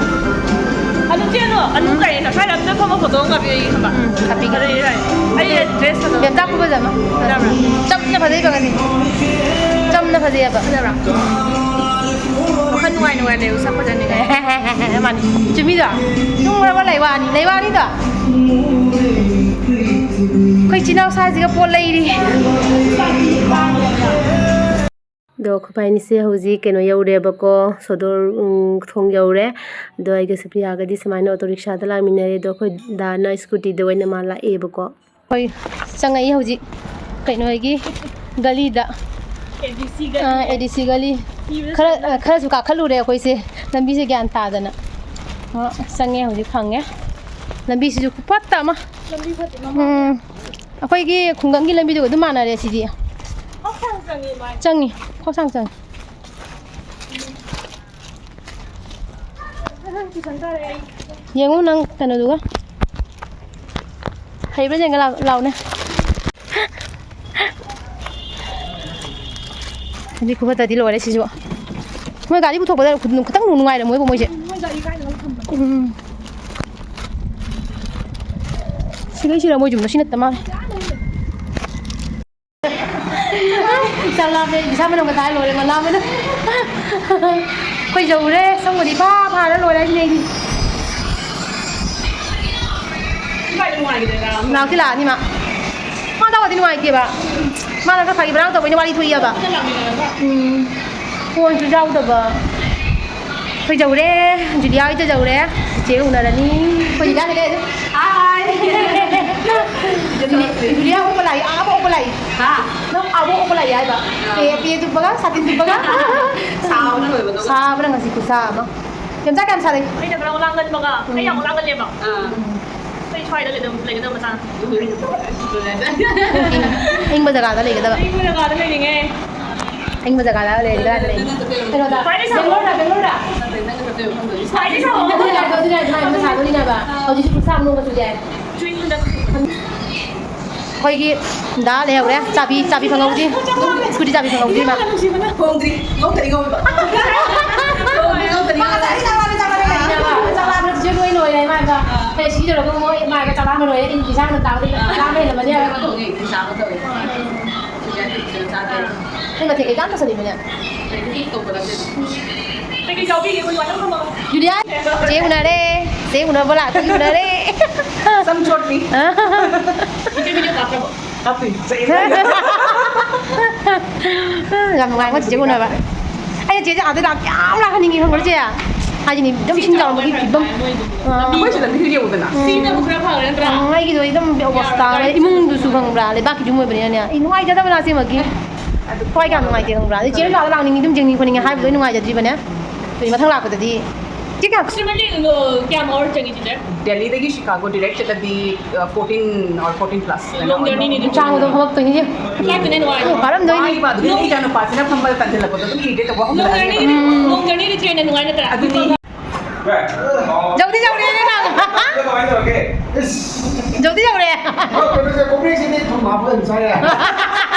ꯑꯗꯨ ꯆꯦꯜꯂꯣ, ꯑꯗꯨ ꯀꯩꯅꯣ, ꯁ꯭ꯋꯥꯏꯗ ꯑꯝꯇ ꯐꯝꯃ ꯐꯣꯇꯣ ꯑꯃ ꯀꯥꯞꯄꯤꯌꯣ, ꯑꯩ ꯈꯪꯕ꯫ ꯎꯝ, ꯀꯥꯞꯄꯤꯒꯦ꯫ ꯑꯗꯩ ꯑꯩ ꯗ꯭ꯔꯦꯁ ꯐꯖꯕ꯫ ꯌꯥꯝ ꯇꯥꯛꯄ ꯐꯖꯕ꯫ ꯐꯖꯕ꯭ꯔꯥ? ꯆꯝꯅ ꯐꯖꯩꯕ ꯉꯁꯤ꯫ ꯆꯝꯅ ꯐꯖꯩꯌꯦꯕ꯫ ꯐꯖꯕ꯭ꯔꯥ? ꯋꯥꯈꯜ ꯅꯨꯡꯉꯥꯏ ꯅꯨꯡꯉꯥꯏ ꯂꯩꯌꯨ, ꯁꯛ ꯐꯖꯅꯤꯡꯉꯥꯏ꯫ ꯃꯥꯅꯤ꯫ ꯆꯨꯝꯃꯤꯗꯣ? ꯅꯨꯡ ꯃꯔꯛ ꯑꯃ ꯂꯩ ꯋꯥꯅꯤ, ꯂꯩ ꯋꯥꯅꯤꯗꯣ꯫ ꯑꯩꯈꯣꯏ ꯏꯆꯤꯟ ꯏꯅꯥꯎ ꯁꯥꯁꯤꯒ ꯄꯣꯠ ꯂꯩꯔꯤ꯫ ꯑꯗꯣ ꯑꯩꯈꯣꯏ ꯏꯕꯥꯅꯤꯁꯦ ꯍꯧꯖꯤꯛ ꯀꯩꯅꯣ ꯌꯧꯔꯦꯕꯀꯣ, ꯁꯣꯗꯣꯔ, ꯎꯝ, ꯊꯣꯡ ꯌꯧꯔꯦ꯫ ꯑꯗꯣ ꯑꯩꯒ ꯁꯨꯄ꯭ꯔꯤꯌꯥꯒꯗꯤ ꯁꯨꯃꯥꯏꯅ ꯑꯣꯇꯣ ꯔꯤꯛꯁꯥꯗ ꯂꯥꯛꯃꯤꯟꯅꯔꯦ꯫ ꯑꯗꯣ ꯑꯩꯈꯣꯏ ꯗꯥꯅ ꯁ꯭ꯀꯨꯇꯤꯗ ꯑꯣꯏꯅ ꯃꯥ ꯂꯥꯛꯑꯦꯕꯀꯣ꯫ ꯍꯣꯏ, ꯆꯪꯉꯛꯏ ꯍꯧꯖꯤꯛ ꯀꯩꯅꯣꯒꯤ ꯒꯂꯤꯗ꯫ ꯑꯦ ꯗꯤ ꯁꯤ ꯑꯥ, ꯒꯂꯤ꯫ ꯑꯦ ꯗꯤ ꯁꯤ ꯒꯂꯤ꯫ ꯊꯤꯕꯗ ꯈꯔ, ꯁꯨꯝ ꯈꯔꯁꯨ ꯀꯥꯈꯠꯂꯨꯔꯦ ꯑꯩꯈꯣꯏꯁꯦ, ꯂꯝꯕꯤꯁꯦ ꯒ꯭ꯌꯥꯟ ꯇꯥꯗꯅ꯫ ꯑ, ꯆꯪꯉꯦ ꯍꯧꯖꯤꯛ, ꯐꯪꯉꯦ꯫ ꯂꯝꯕꯤꯁꯤꯁꯨ ꯈꯨꯐꯠꯇ ꯑꯃ꯫ ꯂꯝꯕꯤ ꯐꯠꯇꯦ, ꯃꯃꯥꯡ꯫ ꯎꯝ꯫ ꯑꯩꯈꯣꯏꯒꯤ ꯈꯨꯡꯒꯪꯒꯤ ꯂꯝꯕꯤꯗꯨꯒ ꯑꯗꯨꯝ ꯃꯥꯟꯅꯔꯦ ꯁꯤꯗꯤ꯫ ꯈꯣꯡꯁꯥꯡ ꯆꯪꯉꯦ ꯃꯥꯏ꯫ ꯆꯪꯉꯤ, ꯈꯣꯡꯁꯥꯡ ꯆꯪꯉꯤ꯫ ꯇꯨꯏꯁꯟ ꯇꯥꯔꯦ ꯑꯩ꯫ ꯌꯦꯡꯉꯨ ꯅꯪ ꯀꯩꯅꯣꯗꯨꯒ꯫ ꯍꯩꯕ꯭ꯔꯥ ꯌꯦꯡꯒꯦ ꯂꯥꯎ-, ꯂꯥꯎꯅꯦ꯫ ꯍꯧꯖꯤꯛ ꯈꯨꯐꯠꯇꯗꯤ ꯂꯣꯏꯔꯦ ꯁꯤꯁꯨ꯫ ꯃꯣꯏ ꯒꯥꯔꯤ ꯄꯨꯊꯣꯛꯄꯗ ꯈꯤꯇꯪ ꯅꯨꯡꯉꯥꯏꯔꯝꯃꯣꯏꯕ ꯃꯣꯏꯁꯦ꯫ ꯃꯣꯏ ꯒꯥꯔꯤ ꯀꯥꯏꯗꯅꯣ ꯊꯝꯕꯅꯦ꯫ ꯎꯝ꯫ ꯁꯤꯗꯩꯁꯤꯔ ꯃꯣꯏ ꯌꯨꯝꯗꯣ? ꯁꯤ ꯅꯠꯇ ꯃꯥꯜꯂꯦ꯫ ꯆꯥꯛ ꯂꯥꯝꯃꯦ, ꯏꯁꯥ ꯃꯅꯝꯒ ꯇꯥꯔ ꯂꯣꯏꯔꯦ, ꯃꯅꯥ ꯃꯅꯝ꯫ ꯑꯩꯈꯣꯏ ꯌꯧꯔꯦ, ꯁꯣꯝꯒꯗꯤ ꯐꯥ ꯐꯥꯔ ꯂꯣꯏꯔꯦ ꯍꯥꯏꯁꯤꯅꯦ ꯑꯩꯗꯤ꯫ ꯂꯥꯛꯇꯤ ꯂꯥꯛꯑꯅꯤ ꯃꯥ꯫ ꯃꯥ ꯇꯧꯔꯗꯤ ꯅꯨꯡꯉꯥꯏꯇꯦꯕ꯫ ꯃꯥꯅ ꯈꯔ ꯐꯥꯒꯤ ꯐꯔꯥꯡ ꯇꯧꯕꯩꯅꯦ ꯋꯥꯔꯤ ꯊꯣꯛꯏꯑꯕ꯫ ꯎꯝ꯫ ꯐꯣꯟꯁꯨ ꯌꯥꯎꯗꯕ꯫ ꯑꯩꯈꯣꯏ ꯌꯧꯔꯦ, ꯖꯨꯂꯤꯌꯥ ꯍꯣꯏꯗ ꯌꯧꯔꯦ꯫ ꯆꯤꯆꯦ ꯎꯅꯔꯅꯤ꯫ ꯑꯩꯈꯣꯏ ꯖꯨꯂꯤꯌꯥ ꯂꯩꯔꯦ ꯑꯗꯨ꯫ ꯍꯥꯏ꯫ ꯖꯨꯂꯤ-, ꯖꯨꯂꯤꯌꯥ ꯑꯣꯛꯄ ꯂꯥꯛꯏ, ꯑꯥ ꯑꯣꯛꯄ ꯂꯥꯛꯏ꯫ ꯍꯥ? ꯅꯪ ꯑꯥ ꯑꯣꯛꯄ ꯂꯥꯛꯏ ꯍꯥꯏꯕ꯫ ꯑꯥ꯫ ꯄꯦ, ꯄꯦ ꯇꯨꯞꯄꯒ, ꯁꯥꯇꯤꯟ ꯇꯨꯞꯄꯒ꯫ ꯁꯥꯕꯅ ꯂꯣꯏꯕꯗꯣ꯫ ꯁꯥꯕꯅ ꯉꯁꯤ ꯈꯨꯁꯥ ꯑꯃ꯫ ꯌꯣꯡꯆꯥꯛ ꯀꯌꯥꯝ ꯁꯥꯔꯦ? ꯑꯩꯅ ꯈꯔ ꯂꯥꯡꯒꯟꯕꯒ, ꯑꯩ ꯌꯥꯝ ꯂꯥꯡꯒꯜꯂꯦꯕ꯫ ꯑꯥ꯫ ꯑꯩ ꯁ꯭ꯋꯥꯏꯗ ꯂꯩꯗꯧ-, ꯂꯩꯒꯗꯕ ꯃꯆꯥ꯫ ꯏꯪ-, ꯏꯪꯕ ꯖꯒꯥꯗ ꯂꯩꯒꯗꯕ꯫ ꯑꯩ ꯏꯪꯕ ꯖꯒꯥꯗ ꯂꯩꯅꯤꯡꯉꯦ꯫ ꯑꯏꯪꯕ ꯖꯒꯥꯗ ꯂꯩꯔꯗꯤ ꯀꯗꯥꯏꯗ ꯂꯩꯅꯤ? ꯀꯩꯅꯣꯗ, ꯈ꯭ꯋꯥꯏꯗꯩ ꯁꯥꯕ꯫ ꯕꯦꯡꯒ꯭ꯂꯣꯔꯗ, ꯕꯦꯡꯒ꯭ꯂꯣꯔꯗ꯫ ꯈ꯭ꯋꯥꯏꯗꯩ ꯁꯥꯕ꯫ ꯑꯗꯨꯅꯦ, ꯑꯗꯨꯅꯦ, ꯑꯗꯨꯃꯥꯏꯅ ꯁꯥꯗꯣꯏꯅꯦꯕ꯫ ꯍꯧꯖꯤꯛꯁꯨ ꯈꯨꯠꯁꯥ ꯅꯣꯡꯒ ꯆꯨꯗꯦ꯫ ꯆꯨꯏ ꯍꯟꯗꯛ꯫ ꯑꯩꯈꯣꯏꯒꯤ ꯗꯥ ꯂꯩꯍꯧꯔꯦ꯫ ꯆꯥꯕꯤ, ꯆꯥꯕꯤ ꯐꯪꯍꯧꯗꯦ꯫ ꯁ꯭ꯀꯨꯇꯤ ꯆꯥꯕꯤ ꯐꯪꯍꯧꯗꯦ ꯃꯥ꯫ ꯊꯣꯡꯗ꯭ꯔꯤ꯫ ꯉꯧꯗ꯭ꯔꯤ, ꯉꯧꯗ꯭ꯔꯤ꯫ ꯊꯣꯡꯗ꯭ꯔꯤ, ꯉꯧꯗ꯭ꯔꯤ꯫ ꯆꯥꯛ ꯂꯥꯝꯃꯦ, ꯆꯥꯛ ꯂꯥꯝꯃꯦ꯫ ꯑꯩ ꯁꯤ ꯂꯣꯏꯔꯒ ꯃꯣꯏ ꯃꯥꯒ ꯆꯥꯛ ꯂꯥꯝꯃ ꯂꯣꯏꯔꯦ꯫ ꯑꯩ ꯏꯟꯁꯥꯡ ꯅꯨꯡ ꯇꯥꯕꯗ ꯆꯥꯛ ꯂꯥꯝꯕ ꯍꯦꯜꯂꯝꯃꯅꯤ ꯍꯥꯏꯕ꯫ ꯊꯣꯡꯉꯦ, ꯏꯟꯁꯥꯡ ꯑꯃ ꯇꯧꯋꯦ꯫ ꯁꯤꯗ ꯈꯤꯇꯪ ꯆꯥꯗꯦ꯫ ꯅꯪ ꯃꯊꯦꯜ ꯀꯩꯀꯥ ꯇꯧꯁꯜꯂꯤꯕꯅꯦ? ꯀꯩꯀꯩ ꯇꯧꯕꯤꯒꯦ? ꯖꯨꯂꯤꯌꯥ, ꯆꯦ ꯎꯅꯔꯦ꯫ ꯆꯦ ꯎꯅꯕ ꯂꯥꯛꯄꯒꯤ ꯎꯅꯔꯦ꯫ ꯁꯝ ꯆꯣꯠꯂꯤ꯫ ꯏꯆꯦ ꯚꯤꯗꯤꯑꯣ ꯀꯥꯞꯇ꯭ꯔꯕꯣ? ꯀꯥꯞꯇꯣꯏꯅꯤ꯫ ꯌꯥꯝ ꯅꯨꯡꯉꯥꯏꯉꯣ ꯆꯦ ꯎꯅꯕ꯫ ꯑꯩꯅ ꯆꯦꯁꯦ ꯑꯥꯗ ꯂꯥꯛ-, ꯌꯥꯝ ꯂꯥꯛꯍꯟꯅꯤꯡꯉꯤ ꯈꯪꯕ꯭ꯔ ꯆꯦ? ꯍꯥꯏꯗꯤꯅꯦ ꯑꯗꯨꯝ ꯏꯁꯤꯡ ꯆꯥꯎꯕꯒꯤ ꯐꯤꯕꯝ꯫ ꯑꯥ꯫ ꯑꯩꯈꯣꯏ ꯁꯤꯗ ꯃꯤꯁꯨ ꯌꯦꯡꯉꯨꯗꯅ꯫ ꯁꯤꯅꯕꯨ ꯈꯔ ꯐꯒꯗ꯭ꯔꯥ? ꯎꯝ, ꯑꯩꯒꯤꯗꯣ ꯑꯗꯨꯝ ꯑꯣꯕꯁꯇꯥ ꯏꯃꯨꯡꯗꯨꯁꯨ ꯈꯪꯕ꯭ꯔꯥ, ꯂꯩꯕꯥꯛꯀꯤ ꯌꯨꯝ ꯑꯣꯏꯕꯅꯤꯅꯅꯦ ꯑꯩ ꯅꯨꯡꯉꯥꯏꯖꯗꯕꯅ ꯑꯁꯦꯡꯕꯒꯤ꯫ ꯊꯋꯥꯏ ꯀꯌꯥ ꯅꯨꯡꯉꯥꯏꯇꯦ ꯈꯪꯕ꯭ꯔꯥ? ꯑꯗꯩ ꯆꯦ ꯂꯥꯛꯑꯒ ꯂꯥꯛꯅꯤꯡꯉꯤ ꯑꯗꯨꯝ ꯌꯦꯡꯅꯤꯡ ꯈꯣꯠꯅꯤꯡꯉꯦ ꯍꯥꯏꯕꯗꯣ ꯑꯩ ꯅꯨꯡꯉꯥꯏꯖꯗ꯭ꯔꯤꯕꯅꯦ꯫ ꯑꯗꯨꯗꯤ ꯃꯊꯪ ꯂꯥꯛꯄꯗꯗꯤ ꯆꯦ ꯀꯌꯥ? Approximately, uh, ꯀꯌꯥꯝ hour ꯆꯪꯉꯤ ꯆꯤꯆꯦ? ꯗꯦꯜꯂꯤꯗꯒꯤ ꯁꯤꯀꯥꯒꯣ direct ꯆꯠꯂꯗꯤ, ꯑ, fourteen or fourteen plus long journey ꯅꯤ꯫ ꯆꯥꯡꯗꯣ ꯐꯝꯃꯛꯇꯣꯏꯅꯤ ꯏꯆꯦ꯫ Flight ꯇꯅ ꯅꯨꯡꯉꯥꯏ꯫ ꯋꯥꯔꯝꯗꯣꯏꯅꯤ꯫ ꯋꯥꯏꯕ ꯑꯗꯨꯗꯤ ꯏꯆꯥ ꯅꯨꯄꯥꯁꯤꯅ ꯐꯝꯕꯗ ꯇꯟꯁꯤꯜꯂꯛꯄꯗꯣ ꯑꯗꯨꯝ irritate ꯇꯧꯕ ꯍꯧꯅꯔꯅꯤ꯫ Long journey ꯗꯤ train ꯅ ꯅꯨꯡꯉꯥꯏ ꯅꯠꯇ꯭ꯔꯥ? ꯑꯗꯨꯅꯤ꯫ ꯌꯧꯗꯤ ꯌꯧꯔꯦꯅꯦ ꯅꯪ꯫ ꯑꯗꯣ ꯀꯃꯥꯏꯅ ꯇꯧꯔꯒꯦ? ꯏꯁ꯫ ꯌꯧꯗꯤ ꯌꯧꯔꯦ꯫ ꯍꯣꯏ, ꯀꯩꯅꯣꯁꯦ, ꯀꯣꯝꯄ꯭ꯔꯦꯛꯁꯤꯗꯤ ꯊꯨꯝ ꯍꯥꯞꯄꯒ ꯑꯗꯨꯝ ꯆꯥ ꯌꯥꯏ꯫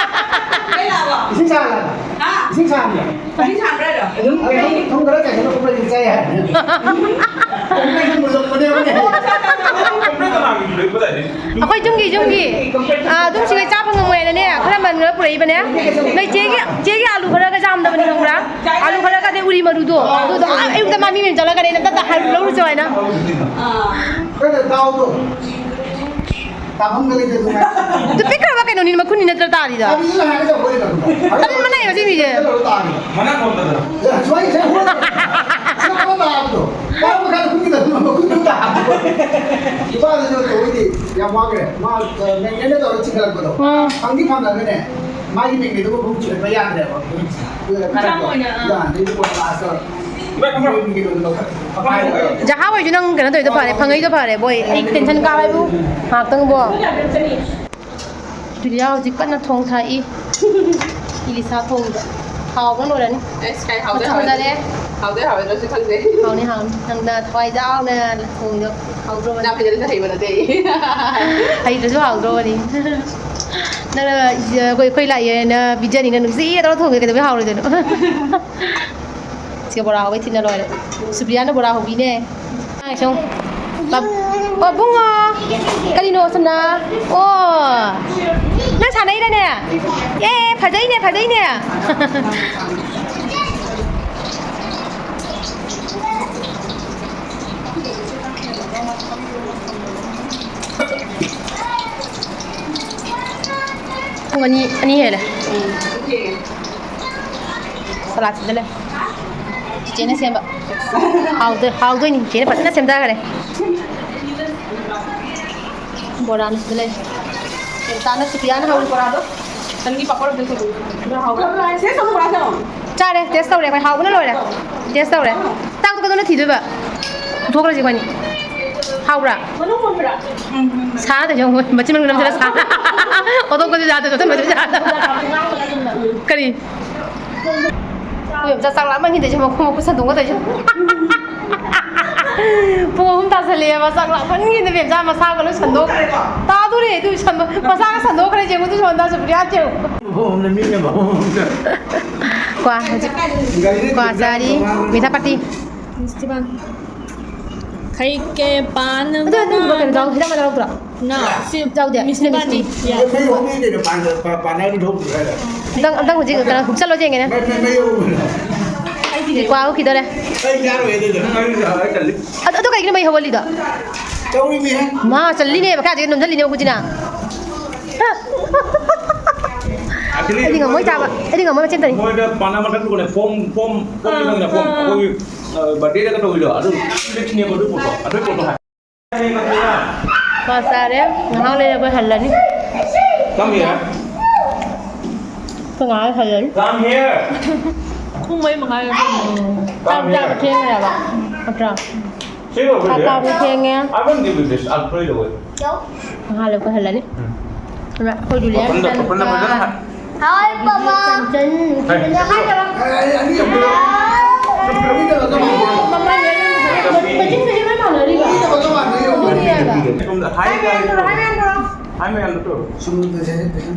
ꯀꯩ ꯂꯥꯛꯑꯕ? ꯏꯁꯤꯡ ꯁꯥꯍꯜꯂꯣ꯫ ꯍꯥ? ꯏꯁꯤꯡ ꯁꯥꯍꯟꯕ꯭ꯔꯥ? ꯏꯁꯤꯡ ꯁꯥꯍꯟꯕ꯭ꯔꯥ ꯍꯥꯏꯔꯣ? ꯑꯗꯨꯝ ꯀꯩꯅꯣ ꯊꯨꯝ ꯈꯔ ꯆꯥꯏꯁꯤꯜꯂꯣ, ꯀꯣꯝꯄ꯭ꯔꯦꯛꯁꯤ ꯆꯥ ꯌꯥꯏ꯫ ꯀꯣꯝꯄ꯭ꯔꯦꯛꯁꯤ ꯃꯨꯜꯂꯛꯄꯅꯦꯕꯅꯦ꯫ ꯀꯣꯝꯄ꯭ꯔꯦꯛ ꯀꯅꯥꯒꯤ ꯂꯩꯕꯗꯥꯏꯅꯦ? ꯑꯩꯈꯣꯏ ꯌꯨꯝꯒꯤ, ꯌꯨꯝꯒꯤ꯫ ꯑꯥ, ꯑꯗꯨꯝ ꯁꯤꯈꯩ ꯆꯥꯕ ꯉꯝꯃꯣꯏ ꯍꯥꯏꯅꯅꯦ, ꯈꯔ ꯃꯟ ꯈꯔ ꯄꯨꯔꯛꯏꯕꯅꯦ꯫ ꯅꯣꯏ ꯆꯦꯒꯤ, ꯆꯦꯒꯤ ꯑꯂꯨ ꯈꯔꯒ ꯌꯥꯝꯗꯕꯅꯤ ꯈꯪꯕ꯭ꯔꯥ? ꯑꯥꯂꯨ ꯈꯔꯒ ꯑꯗꯩ ꯎꯔꯤ ꯃꯔꯨꯗꯣ, ꯑꯗꯨꯗꯣ ꯑꯥ ꯑꯌꯨꯛꯇ ꯃꯥ ꯃꯤ ꯃꯌꯨꯝ ꯆꯠꯂꯒꯅꯦ ꯑꯩꯅ ꯇꯞ ꯇꯞ ꯍꯥꯏꯔ ꯂꯧꯔꯨꯆꯣ ꯍꯥꯏꯅ꯫ ꯑꯥ꯫ ꯀꯩꯅꯣ ꯗꯥꯎꯗꯣ? ꯇꯥꯐꯝꯒ ꯂꯩꯇꯦ ꯑꯗꯨꯃꯥꯏꯅ꯫ ꯑꯗꯨ ꯄꯤꯛꯈ꯭ꯔꯕ ꯀꯩꯅꯣꯅꯤ, ꯃꯈꯨꯟꯅꯤ ꯅꯠꯇ꯭ꯔꯥ ꯇꯥꯔꯤꯗꯣ? ꯇꯥꯕꯤꯁꯨ ꯍꯥꯏꯒꯦ ꯇꯧꯕ ꯑꯣꯏꯗꯕꯗꯣ꯫ ꯇꯟꯕꯅ ꯑꯩ ꯉꯁꯤ ꯃꯤꯁꯦ꯫ ꯇꯧꯔ ꯇꯥꯔꯤꯗꯣ꯫ ꯃꯅꯥ ꯀꯣꯟꯗꯕ꯭ꯔꯥ? ꯑꯦ, ꯁꯨꯃꯥꯏꯅ ꯁꯨꯃꯥꯏꯅ ꯍꯣꯠꯂꯦ꯫ ꯁꯨꯃꯥꯏꯅ ꯍꯣꯠꯂ ꯇꯥꯕꯗꯣ꯫ ꯇꯥꯔꯝꯕ ꯀꯥꯟꯗ ꯈꯨꯟꯒꯤ ꯃꯈꯨꯟꯗꯨ ꯇꯥꯕꯗꯣ꯫ ꯏꯄꯥꯗꯁꯨ ꯇꯧꯕꯩꯗꯤ ꯌꯥꯝ ꯋꯥꯈ꯭ꯔꯦ꯫ ꯃꯥ, ꯑ, ꯃꯦꯒꯅꯦꯠꯅ ꯇꯧꯔ ꯆꯤꯡꯈꯠꯂꯛꯄꯗꯣ꯫ ꯎꯝ꯫ ꯐꯪꯗꯤ ꯐꯪꯉꯒꯅꯦ, ꯃꯥꯒꯤ ꯃꯦꯒꯅꯦꯠꯇꯨ ꯃꯈꯨꯟ ꯆꯤꯡꯈꯠꯄ ꯌꯥꯗ꯭ꯔꯦꯕ꯫ ꯃꯆꯥ ꯑꯣꯏꯅ, ꯑ, ꯌꯥꯗ꯭ꯔꯦ, ꯑꯗꯨꯒ ꯂꯥꯁꯇ ꯃꯣꯏꯒꯤ ꯀꯩꯅꯣꯗꯣ ꯂꯧꯈꯠ-, ꯖꯍꯥ ꯍꯣꯏꯁꯨ ꯅꯪ ꯀꯩꯅꯣ ꯇꯧꯔꯤꯗꯣ ꯐꯔꯦ, ꯐꯪꯉꯛꯏꯗꯣ ꯐꯔꯦ, ꯕꯣꯏ꯫ ꯑꯩ tension ꯀꯥꯕ ꯍꯥꯏꯕꯨ ꯉꯥꯏꯍꯥꯛꯇꯪꯕꯣ꯫ ꯖꯨꯂꯤꯌꯥ ꯍꯧꯖꯤꯛ ꯀꯟꯅ ꯊꯣꯡ ꯊꯥꯛꯏ꯫ ꯏꯂꯤꯁꯥ ꯊꯣꯡꯕ꯫ ꯍꯥꯎꯕ ꯂꯣꯏꯔꯅꯤ꯫ ꯑꯦꯁ, ꯀꯥꯏ ꯍꯥꯎꯗꯣꯏ ꯈꯨꯠ ꯍꯥꯎꯔꯣꯏꯗ꯭ꯔꯥ? ꯊꯣꯡꯖꯔꯦ꯫ ꯍꯥꯎꯗꯣꯏ ꯍꯥꯎꯔꯣꯏꯗ꯭ꯔꯁꯨ ꯈꯪꯗꯦ꯫ ꯍꯥꯎꯅꯤ, ꯍꯥꯎꯅꯤ꯫ ꯅꯪꯅ ꯊꯋꯥꯏ ꯌꯥꯎꯅ ꯊꯣꯡꯉꯤꯗꯣ ꯍꯥꯎꯗ꯭ꯔꯣꯕꯅꯤ꯫ ꯆꯥꯛ ꯐꯖꯅꯁꯨ ꯍꯩꯕ ꯅꯠꯇꯦ ꯑꯩ꯫ ꯍꯩꯇ꯭ꯔꯁꯨ ꯍꯥꯎꯗ꯭ꯔꯣꯕꯅꯤ꯫ ꯅꯪꯅ, ꯑꯩꯈꯣꯏ, ꯑꯩꯈꯣꯏ ꯂꯥꯛꯑꯦꯅ ꯄꯤꯖꯅꯤꯅ ꯅꯨꯡꯁꯤꯅ ꯇꯧꯔ ꯊꯣꯡꯉꯦ ꯀꯩꯗꯧꯕꯩ ꯍꯥꯎꯔꯣꯏꯗꯣꯏꯅꯣ? ꯁꯤꯒ ꯕꯣꯔꯥ ꯍꯧꯕꯩ ꯊꯤꯅ ꯂꯣꯏꯔꯦ꯫ ꯁꯨꯄ꯭ꯔꯤꯌꯥꯅ ꯕꯣꯔꯥ ꯍꯧꯕꯤꯅꯦ꯫ ꯁꯨꯝ ꯄꯥꯕꯨꯡꯉꯣ, ꯀꯔꯤꯅꯣ ꯁꯣꯝꯅ? ꯑꯣ, ꯅꯪ ꯁꯥꯟꯅꯩꯔꯅꯦ? ꯑꯦ, ꯐꯖꯩꯅꯦ, ꯐꯖꯩꯅꯦ꯫ ꯄꯨꯡ ꯑꯅꯤ, ꯑꯅꯤ ꯍꯦꯜꯂꯦ꯫ ꯁꯂꯥꯗ ꯁꯤꯗ ꯂꯩ꯫ ꯆꯤꯆꯦꯅ ꯁꯦꯝꯕ꯫ ꯍꯥꯎꯗꯣꯏ-, ꯍꯥꯎꯗꯣꯏꯅꯤ꯫ ꯆꯤꯆꯦꯅ ꯐꯖꯅ ꯁꯦꯝꯊꯈ꯭ꯔꯦ꯫ ꯕꯣꯔꯥꯅ ꯁꯤꯗ ꯂꯩ꯫ ꯔꯦꯟꯇꯥꯅ ꯁꯨꯄ꯭ꯔꯤꯌꯥꯅ ꯍꯧꯔꯤ ꯕꯣꯔꯥꯗꯣ꯫ ꯅꯪꯒꯤ ꯄꯥꯄꯔ ꯑꯝꯇ ꯁꯣꯏꯗꯣꯛꯎ꯫ ꯈꯔ ꯍꯥꯎꯕ꯭ꯔꯥ? ꯆꯥꯔꯦ, ꯇꯦꯁ ꯇꯧꯔꯦ ꯑꯩꯈꯣꯏ꯫ ꯍꯥꯎꯕꯅ ꯂꯣꯏꯔꯦ꯫ ꯇꯦꯁ ꯇꯧꯔꯦ꯫ ꯆꯥꯛꯇꯣ ꯀꯩꯗꯧꯅ ꯊꯤꯗꯣꯏꯕ? ꯄꯨꯊꯣꯛꯈ꯭ꯔꯁꯤ ꯑꯩꯈꯣꯏꯅꯤ꯫ ꯍꯥꯎꯕ꯭ꯔꯥ? ꯁꯥ ꯅꯠꯇꯦ, ꯃꯆꯤꯟ ꯃꯅꯨꯡ ꯅꯝꯁꯤꯜꯂ ꯁꯥ꯫ ꯑꯣꯊꯣꯛꯄꯁꯨ ꯌꯥꯗꯕ, ꯆꯣꯠꯁꯤꯟꯕꯁꯨ ꯌꯥꯗꯕ꯫ ꯀꯔꯤ? ꯏꯕꯦꯝꯆꯥ ꯆꯥꯛ ꯂꯥꯝꯃꯟꯈꯤꯗ ꯁꯤ ꯃꯈꯨ ꯃꯈꯨ ꯁꯟꯗꯣꯛꯅ ꯇꯧꯔꯤꯁꯦ꯫ ꯄꯨꯡ ꯑꯍꯨꯝ ꯇꯥꯁꯜꯂꯛꯑꯦꯕ, ꯆꯥꯛ ꯂꯥꯝꯃꯟꯈꯤꯗ ꯏꯕꯦꯝꯆꯥ ꯃꯁꯥꯒ ꯂꯣꯏ ꯁꯟꯗꯣꯛꯈ꯭ꯔꯦ꯫ ꯇꯥꯗꯣꯔꯦ ꯑꯗꯨ ꯁꯟꯗꯣ-, ꯃꯁꯥꯒ ꯁꯟꯗꯣꯛꯈ꯭ꯔꯦ꯫ ꯌꯦꯡꯉꯨ ꯑꯗꯨ ꯁꯣꯝꯗ ꯁꯨꯄ꯭ꯔꯤꯌꯥ ꯌꯦꯡꯉꯨ꯫ ꯃꯐꯝ ꯑꯃꯗ ꯃꯤꯅ ꯃꯐꯝ ꯑꯃꯗ꯫ ꯀꯣ ꯍꯧꯖꯤꯛ ꯒꯥꯔꯤꯗ ꯀ꯭ꯋꯥ ꯆꯥꯔꯤ꯫ ꯃꯤꯊꯥ ꯄꯥꯔꯇꯤ꯫ ꯈꯩꯀꯦ ꯄꯥꯟ ꯑꯗꯨ ꯑꯗꯨꯝ ꯀꯩꯅꯣ ꯇꯧ-, ꯍꯤꯗꯥꯛ ꯃꯅꯥ ꯂꯧꯗ꯭ꯔꯣ? ꯅꯣ, ꯁꯤ ꯌꯥꯎꯗꯦ꯫ ꯃꯤꯁ ꯅꯤꯕꯥꯅꯤ꯫ ꯃꯤꯁꯇꯤ꯫ ꯌꯥ꯫ ꯃꯩ ꯍꯧꯕꯅꯤ ꯀꯩꯅꯣ, ꯄꯥꯟ-, ꯄꯥ-, ꯄꯥꯟꯅꯔꯗꯤ ꯊꯣꯛꯇ꯭ꯔꯦ ꯍꯥꯏꯔꯣ? ꯑꯝꯇꯪ, ꯑꯝꯇꯪ ꯍꯧꯖꯤꯛ ꯀꯩꯅꯣ ꯍꯨꯛꯆꯜꯂꯣ ꯌꯦꯡꯒꯦꯅꯦ꯫ ꯃꯩ, ꯃꯩ, ꯃꯩ ꯍꯧꯕꯅꯤ꯫ ꯀ꯭ꯋꯥ ꯍꯨꯛꯈꯤꯗꯣꯔꯦ꯫ ꯑꯩ ꯌꯥꯔꯣꯏ ꯑꯗꯨꯗꯣ꯫ ꯑꯗꯨ, ꯑꯗꯨ ꯀꯩꯒꯤꯅꯣ ꯃꯩ ꯍꯧꯍꯜꯂꯤꯗꯣ? ꯇꯧꯔꯤꯃꯤꯍꯦ꯫ ꯃꯥ ꯆꯜꯂꯤꯅꯦꯕ, ꯀꯥꯏꯗꯒꯤ ꯅꯣꯝꯁꯤꯜꯂꯤꯅꯦꯕ ꯈꯨꯖꯤꯅ? ꯑꯩꯗꯤ ꯉꯝꯃꯣꯏ ꯆꯥꯕ꯫ ꯑꯩꯗꯤ ꯉꯝꯃꯣꯏ ꯃꯆꯦꯝ ꯇꯅꯤ꯫ ꯃꯣꯏꯗ ꯄꯥꯟꯅꯕ ꯃꯊꯛꯇꯨꯅꯦ, ꯐꯣꯝ, ꯐꯣꯝ, ꯐꯣꯝ ꯑꯥ, ꯈꯪꯉꯤꯅ, ꯐꯣꯝ꯫ ꯑꯥ꯫ ꯑꯩꯈꯣꯏꯒꯤ, ꯑ, ꯕꯥꯔꯗꯦꯗꯒ ꯇꯧꯕꯤꯗꯣ, ꯑꯗꯨ ꯐ꯭ꯂꯦꯛꯁꯅꯦꯕ ꯑꯗꯨ ꯄꯣꯠꯇꯣ, ꯑꯗꯨ ꯄꯣꯠꯇꯣ ꯍꯥꯏ꯫ ꯀ꯭ꯋꯥ ꯆꯥꯔꯦ꯫ ꯉꯥꯏꯍꯥꯛ ꯂꯩꯔꯒ ꯑꯩꯈꯣꯏ ꯍꯜꯂꯅꯤ꯫ Come here. ꯑꯩꯈꯣꯏ ꯉꯥꯏꯍꯥꯛ ꯍꯜꯂꯅꯤ꯫ Come here. ꯄꯨꯡ ꯃꯔꯤ ꯃꯈꯥꯏ꯫ ꯎꯝ꯫ ꯆꯥꯛ ꯆꯥꯕ ꯊꯦꯡꯈ꯭ꯔꯦꯕ꯫ ꯅꯠꯇ꯭ꯔꯥ? Sit over ꯆꯥꯛ there. ꯆꯥꯕ ꯊꯦꯡꯉꯦ꯫ I won't give you this. I'll throw it away. ꯉꯥꯏꯍꯥꯛ ꯂꯩꯔꯒ ꯑꯩꯈꯣꯏ ꯍꯜꯂꯅꯤ꯫ ꯎꯝ꯫ ꯑꯗꯨꯅ ꯑꯩꯈꯣꯏ ꯖꯨꯂꯤꯌꯥꯒꯤ ꯄꯥꯄꯟꯗ, ꯄꯥꯄꯟꯗ ꯃꯆꯥꯅꯨꯄꯥ ꯐꯖꯅ ꯍꯥꯏ꯫ ꯆꯟꯆꯟ, ꯍꯥꯏ꯫ ꯖꯨꯂꯤꯌꯥ ꯍꯥꯏꯗꯕ꯫ ꯑꯩ, ꯑꯩ, ꯑꯅꯤ ꯑꯃꯨꯛ ꯃꯃꯥꯏ ꯂꯣꯏꯅ ꯃꯆꯤꯟ ꯃꯆꯤꯟ ꯂꯣꯏ ꯃꯥꯟꯅꯔꯤꯕ꯫ ꯑꯗꯨꯅꯦꯕ꯫ ꯁꯣꯝꯗ ꯍꯥꯏ ꯍꯥꯏ ꯃꯌꯥꯝꯗꯣ ꯇꯧꯔꯣ, ꯍꯥꯏ ꯃꯌꯥꯝꯗꯣ ꯇꯧꯔꯣ꯫ ꯍꯥꯏ ꯃꯌꯥꯝꯗꯣ ꯇꯧꯔꯣ꯫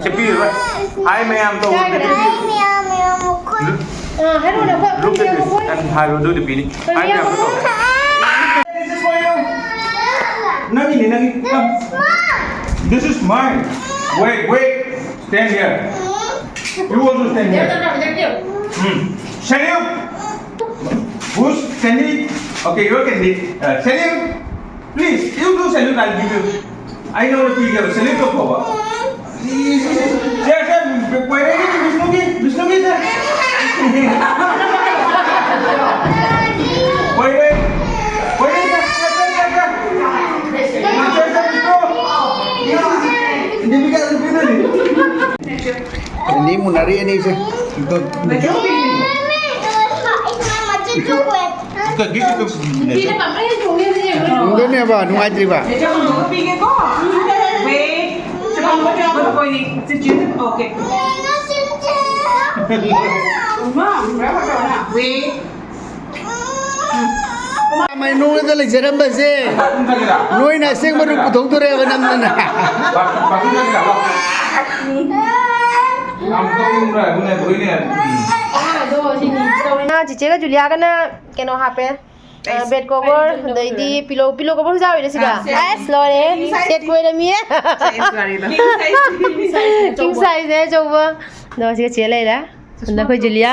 ꯁꯦ ꯄꯤꯔꯣꯏ꯫ ꯍꯥꯏ ꯃꯌꯥꯝ ꯇꯧꯔꯣ꯫ ꯌꯥꯈ꯭ꯔꯦ꯫ ꯍꯥꯏ ꯃꯌꯥꯝ ꯃꯌꯥꯝ ꯃꯈꯣꯏ꯫ ꯑ, ꯍꯥꯏꯔꯛꯑꯣꯅꯦ, ꯑꯩꯈꯣꯏ Look at ꯃꯌꯥꯝ this꯫ ꯃꯈꯣꯏ꯫ And ꯍꯥꯏꯔꯣ ꯑꯗꯨꯗꯤ ꯄꯤꯅꯤ꯫ ꯍꯥꯏ ꯃꯌꯥꯝ ꯃꯌꯥꯝꯗꯣ ꯇꯧꯔꯣ꯫ ꯃꯈꯣꯏ꯫ This is mine. Wait, wait. Stand here. You also stand here. Hmm. Salute. Who's Sandy? Okay, you're Candy. Uh, salute. Please, you do salute, I'll give you. ꯑꯩ ꯅꯉꯣꯟꯗ ꯄꯤꯒꯦꯕ, salute ꯇꯧꯊꯣꯛꯑꯣꯕ꯫ ꯁꯦ, ꯁꯦ, ꯀꯣꯏꯔꯦꯒꯤ ꯕꯤꯁꯅꯨꯒꯤ, ꯕꯤꯁꯅꯨꯒꯤ ꯁꯦ꯫ ꯀꯣꯏꯔꯦ, ꯀꯣꯏꯔꯦ, ꯁꯦ, ꯁꯦ, ꯁꯦ, ꯁꯦ, ꯁꯦ꯫ ꯁꯦ, ꯁꯦ, ꯕꯤꯁꯅꯨ꯫ ꯗꯤꯄꯤꯀꯥ, ꯗꯤꯄꯤꯀꯥ꯫ ꯑꯅꯤ ꯃꯨꯟꯅꯔꯤ, ꯑꯅꯤꯁꯦ꯫ ꯅꯨꯄꯤꯅ ꯄꯥꯝꯕ ꯍꯦꯟꯅ ꯊꯣꯡꯉꯦ ꯑꯗꯨ ꯌꯦꯡꯉꯨ꯫ ꯅꯨꯡꯉꯥꯏꯇ꯭ꯔꯤꯕ? ꯄꯤꯒꯦꯀꯣ꯫ Wait. ꯆꯦꯆꯦ, okay. ꯃꯥ, ꯄꯨꯔꯥ ꯐꯖꯕꯅ꯫ Wait. ꯃꯩꯅꯨꯡꯗ ꯂꯩꯖꯔꯝꯕꯁꯦ ꯅꯣꯏꯅ ꯑꯁꯦꯡꯕ ꯔꯨꯞ ꯄꯨꯊꯣꯛꯇꯣꯔꯦꯕ ꯅꯝꯗꯅ꯫ ꯆꯤꯆꯦꯒ ꯖꯨꯂꯤꯌꯥꯒꯅ ꯀꯩꯅꯣ ꯍꯥꯞꯄꯦ꯫ ꯑ, bed cover, ꯑꯗꯩꯗꯤ pillow, pillow cover ꯁꯨ ꯌꯥꯎꯔꯤꯅꯦ ꯁꯤꯗ꯫ ꯑꯥ, ꯁꯦ꯫ ꯑꯁ, ꯂꯣꯏꯔꯦ꯫ King size꯫ Set ꯑꯣꯏꯔꯝꯃꯤꯌꯦ꯫ Size ꯋꯥꯔꯤꯗꯣ꯫ King size꯫ King size ꯅꯦ ꯑꯆꯧꯕ꯫ ꯑꯗꯣ ꯁꯤꯒ ꯆꯦ ꯂꯩꯔꯦ꯫ ꯑꯗ ꯑꯩꯈꯣꯏ ꯖꯨꯂꯤꯌꯥ꯫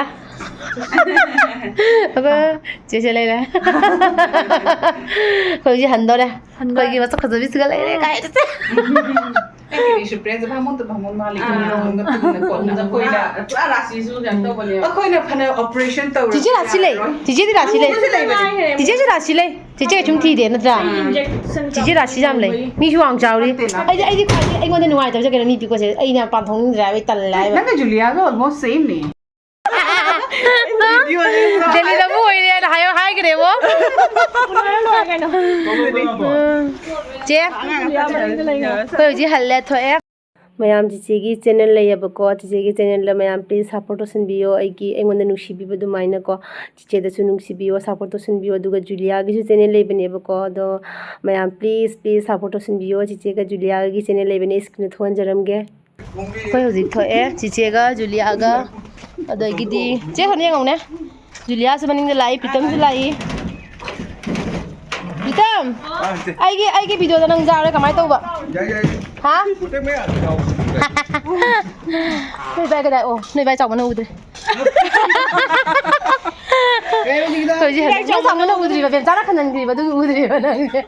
ꯑꯩꯈꯣꯏ ꯆꯦ, ꯆꯦ ꯂꯩꯔꯦ꯫ ꯑꯩꯈꯣꯏ ꯍꯧꯖꯤꯛ ꯍꯟꯗꯣꯔꯦ꯫ ꯍꯟꯗꯣꯔꯦ꯫ ꯑꯩꯈꯣꯏꯒꯤ ꯃꯁꯛ ꯐꯖꯕꯤꯁꯤꯒ ꯂꯩꯔꯦ ꯀꯥꯏ ꯆꯠꯁꯦ꯫ ꯑꯩꯒꯤꯗꯤꯁꯨ ꯄ꯭ꯔꯦꯁ ꯚꯥꯃꯣꯟꯗ ꯚꯥꯃꯣꯟ ꯃꯥꯜꯂꯤ꯫ ꯑꯥ꯫ ꯀꯣꯟꯅ ꯀꯣꯟꯅ ꯑꯩꯈꯣꯏꯅ ꯄꯨꯔꯥ ꯔꯥꯁꯤꯁꯨ ꯀꯩꯅꯣ ꯇꯧꯕꯅꯦꯕ꯫ ꯑꯩꯈꯣꯏꯅ ꯐꯅ operation ꯇꯧꯔꯁꯨ ꯆꯤꯆꯦ ꯔꯥꯁꯤ ꯂꯩ꯫ ꯌꯥꯔꯣꯏ꯫ ꯆꯤꯆꯦꯗꯤ ꯔꯥꯁꯤ ꯂꯩ꯫ ꯆꯤꯆꯦꯁꯨ ꯂꯩꯕꯅꯦ꯫ ꯆꯤꯆꯦꯁꯨ ꯔꯥꯁꯤ ꯂꯩ꯫ ꯆꯤꯆꯦ ꯁꯨꯝ ꯊꯤꯗꯦ ꯅꯠꯇ꯭ꯔꯥ? ꯎꯝ꯫ ꯆꯤꯆꯦ ꯔꯥꯁꯤ ꯌꯥꯝ ꯂꯩ꯫ ꯃꯤꯁꯨ ꯋꯥꯡ ꯆꯥꯎꯔꯤ꯫ ꯅꯠꯇꯦ, ꯅꯠꯇꯦ꯫ ꯑꯩꯗꯤ, ꯑꯩꯗꯤ ꯈ꯭ꯋꯥꯏꯗꯒꯤ ꯑꯩꯉꯣꯟꯗ ꯅꯨꯡꯉꯥꯏꯇꯕꯁꯦ ꯀꯩꯅꯣ, ꯃꯤ ꯄꯤꯛꯄꯁꯦ꯫ ꯑꯩꯅ ꯌꯥꯝ ꯄꯥꯝꯊꯣꯛꯅꯤꯡꯗ꯭ꯔꯦ ꯍꯥꯏꯕ, ꯑꯩ ꯇꯜꯂꯦ ꯍꯥꯏꯕ꯫ ꯅꯪꯒ ꯖꯨꯂꯤꯌꯥꯒ almost same ꯅꯦ꯫ ꯗꯦꯜꯂꯤꯗꯕꯨ ꯑꯣꯏꯔꯦꯅ ꯍꯥꯏꯌꯣ ꯍꯥꯏꯈ꯭ꯔꯦꯕꯣ꯫ ꯎꯅꯔ ꯂꯣꯏꯔꯦ ꯀꯩꯅꯣ꯫ ꯎꯝ꯫ ꯆꯦ, ꯑꯩꯈꯣꯏ ꯍꯧꯖꯤꯛ ꯍꯜꯂꯦ, ꯊꯣꯛꯑꯦ꯫ ꯃꯌꯥꯝ ꯆꯤꯆꯦꯒꯤ channel ꯂꯩꯌꯦꯕꯀꯣ, ꯆꯤꯆꯦꯒꯤ channelꯗ ꯃꯌꯥꯝ please support ꯇꯧꯁꯟꯕꯤꯌꯣ꯫ ꯑꯩꯒꯤ, ꯑꯩꯉꯣꯟꯗ ꯅꯨꯡꯁꯤꯕꯤꯕ ꯑꯗꯨꯃꯥꯏꯅꯀꯣ, ꯆꯤꯆꯦꯗꯁꯨ ꯅꯨꯡꯁꯤꯕꯤꯌꯣ, support ꯇꯧꯁꯟꯕꯤꯌꯣ꯫ ꯑꯗꯨꯒ ꯖꯨꯂꯤꯌꯥꯒꯤꯁꯨ channel ꯂꯩꯕꯅꯦꯕꯀꯣ, ꯑꯗꯣ ꯃꯌꯥꯝ please, please support ꯇꯧꯁꯟꯕꯤꯌꯣ꯫ ꯆꯤꯆꯦꯒ ꯖꯨꯂꯤꯌꯥꯒꯤ channel ꯂꯩꯕꯅꯦ, screenꯗ ꯊꯣꯛꯍꯟꯖꯔꯝꯒꯦ꯫ ꯑꯩꯈꯣꯏ ꯍꯧꯖꯤꯛ ꯊꯣꯛꯑꯦ, ꯆꯤꯆꯦꯒ ꯖꯨꯂꯤꯌꯥꯒ꯫ ꯑꯗꯒꯤꯗꯤ ꯆꯦ ꯍꯣꯟ ꯌꯦꯡꯉꯧꯅꯦ꯫ ꯖꯨꯂꯤꯌꯥꯁꯨ ꯃꯅꯤꯡꯗ ꯂꯥꯛꯏ, ꯄ꯭ꯔꯤꯇꯝꯁꯨ ꯂꯥꯛꯏ꯫ ꯄ꯭ꯔꯤꯇꯝ! ꯑꯩꯒꯤ ꯑꯩꯒꯤ ꯚꯤꯗꯤꯑꯣꯗ ꯅꯪ ꯌꯥꯎꯔꯦ ꯀꯃꯥꯏꯅ ꯇꯧꯕ? ꯍꯥ? ꯅꯣꯏ ꯚꯥꯏ ꯀꯗꯥꯏ? ꯑꯣ, ꯅꯣꯏ ꯚꯥꯏ ꯆꯥꯎꯕꯅ ꯎꯗ꯭ꯔꯦ꯫ ꯍꯧꯖꯤꯛ ꯍꯧꯖꯤꯛ ꯅꯣꯏ ꯆꯥꯎꯕꯅ ꯎꯗ꯭ꯔꯤꯕ, ꯕꯦꯝꯆꯥꯅ ꯈꯟꯍꯟꯈ꯭ꯔꯤꯕ, ꯑꯗꯨꯒꯤ ꯎꯗ꯭ꯔꯤꯕ ꯅꯪꯁꯦ꯫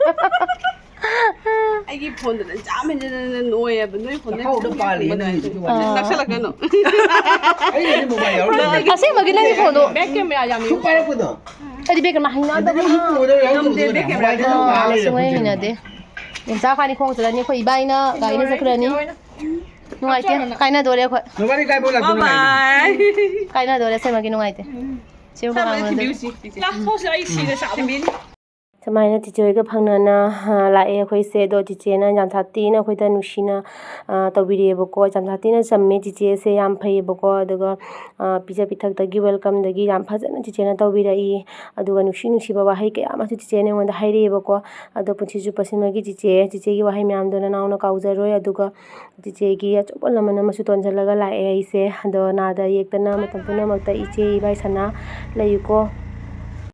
ꯑꯩꯒꯤ ꯐꯣꯟꯗꯨꯅ ꯆꯥꯝꯃ ꯍꯦꯟꯖꯟꯅ ꯅꯣꯏꯌꯦꯕ, ꯅꯣꯏ ꯐꯣꯟꯗ ꯆꯥꯛꯈꯥꯎꯗ ꯄꯥꯜꯂꯤ ꯅꯪꯒꯤꯗꯨꯗꯤ ꯋꯥꯔꯤ꯫ ꯑꯥ꯫ ꯅꯛꯁꯜꯂꯛꯀꯅꯨ꯫ ꯑꯩꯒꯤꯗꯤ ꯃꯣꯕꯥꯏꯜ ꯌꯥꯎꯔꯝꯗ꯭ꯔꯦ꯫ ꯑꯁꯦꯡꯕꯒꯤ ꯅꯪꯒꯤ ꯐꯣꯟꯗꯣ ꯕꯦꯛ ꯀꯦꯃꯦꯔꯥ ꯌꯥꯝ ꯁꯨꯝ ꯄꯥꯏꯔꯛꯄꯗꯣ꯫ ꯑꯩꯗꯤ ꯕꯦꯛ ꯀꯦꯃꯦꯔꯥ ꯍꯩꯅꯗꯕ꯫ ꯑꯗꯨꯗꯤ ꯁꯨꯝ ꯄꯨꯕꯗ ꯌꯥꯎꯔꯝꯗꯕꯗꯣ ꯉꯝꯗꯦ, ꯕꯦꯛ ꯀꯦꯃꯦꯔꯥ ꯃꯣꯕꯥꯏꯜꯗ ꯑꯗꯨꯝ ꯄꯥꯜꯂꯦ ꯑꯥ, ꯁꯨꯡꯍꯩ ꯍꯧꯖꯤꯛ꯫ ꯍꯩꯅꯗꯦ꯫ ꯕꯦꯝꯆꯥ ꯑꯩꯈꯣꯏꯅꯤ ꯈꯣꯡ ꯆꯠꯂꯅꯤ, ꯑꯩꯈꯣꯏ ꯏꯕꯥꯏꯅ ꯒꯥꯔꯤꯅ ꯆꯠꯈ꯭ꯔꯅꯤ꯫ ꯅꯨꯡꯉꯥꯏꯇꯦ, ꯀꯥꯏꯅꯗꯣꯔꯦ ꯑꯩꯈꯣꯏ꯫ ꯅꯕꯥꯅꯤ ꯀꯥꯏ ꯐꯥꯎ ꯂꯥꯛꯇꯣꯏꯅꯣ ꯍꯥꯏꯅꯣ? ꯕꯥꯏ ꯕꯥꯏ꯫ ꯀꯥꯏꯅꯗꯣꯔꯦ, ꯑꯁꯦꯡꯕꯒꯤ ꯅꯨꯡꯉꯥꯏꯇꯦ꯫ ꯁꯦꯝꯕ ꯁꯥꯕꯗ ꯉꯝꯃꯗꯣꯏ꯫ ꯊꯤꯟꯕꯤꯔꯨꯁꯤ, ꯆꯤꯆꯦ꯫ ꯂꯥꯛꯊꯣꯛꯁꯤ, ꯑꯩ ꯁꯤꯔꯦ ꯁꯥꯕ꯫ ꯁꯨꯃꯥꯏꯅ ꯆꯤꯆꯦ ꯍꯣꯏꯒ ꯐꯪꯅꯅ, ꯑ, ꯂꯥꯛꯑꯦ ꯑꯩꯈꯣꯏꯁꯦ꯫ ꯑꯗꯣ ꯆꯤꯆꯦꯅ ꯌꯥꯝ ꯁꯥꯊꯤꯅ ꯑꯩꯈꯣꯏꯗ ꯅꯨꯡꯁꯤꯅ, ꯑ, ꯇꯧꯕꯤꯔꯛꯑꯦꯕꯀꯣ꯫ ꯌꯥꯝ ꯁꯥꯊꯤꯅ ꯆꯝꯃꯦ ꯆꯤꯆꯦꯁꯦ, ꯌꯥꯝ ꯐꯩꯌꯦꯕꯀꯣ꯫ ꯑꯗꯨꯒ, ꯑ, ꯄꯤꯖ ꯄꯤꯊꯛꯇꯒꯤ welcomeꯗꯒꯤ ꯌꯥꯝ ꯐꯖꯅ ꯆꯤꯆꯦꯅ ꯇꯧꯕꯤꯔꯛꯏ꯫ ꯑꯗꯨꯒ ꯅꯨꯡꯁꯤ ꯅꯨꯡꯁꯤꯕ ꯋꯥꯍꯩ ꯀꯌꯥ ꯑꯃꯁꯨ ꯆꯤꯆꯦꯅ ꯑꯩꯉꯣꯟꯗ ꯍꯥꯏꯔꯛꯑꯦꯕꯀꯣ꯫ ꯑꯗꯣ ꯄꯨꯟꯁꯤ ꯆꯨꯞꯄꯁꯤꯃꯒꯤ ꯆꯤꯆꯦ, ꯆꯤꯆꯦꯒꯤ ꯋꯥꯍꯩ ꯃꯌꯥꯝꯗꯣ ꯅꯅꯥꯎꯅ ꯀꯥꯎꯖꯔꯣꯏ꯫ ꯑꯗꯨꯒ ꯆꯤꯆꯦꯒꯤ ꯑꯆꯧꯕ ꯂꯃꯟ ꯑꯃꯁꯨ ꯇꯣꯟꯁꯤꯜꯂꯒ ꯂꯥꯛꯑꯦ ꯑꯩꯁꯦ꯫ ꯑꯗꯣ ꯅꯥꯗ ꯌꯦꯛꯇꯅ ꯃꯇꯝ ꯄꯨꯝꯅꯃꯛꯇ ꯏꯆꯦ ꯏꯕꯥꯏ ꯁꯅꯥ ꯂꯩꯌꯨꯀꯣ꯫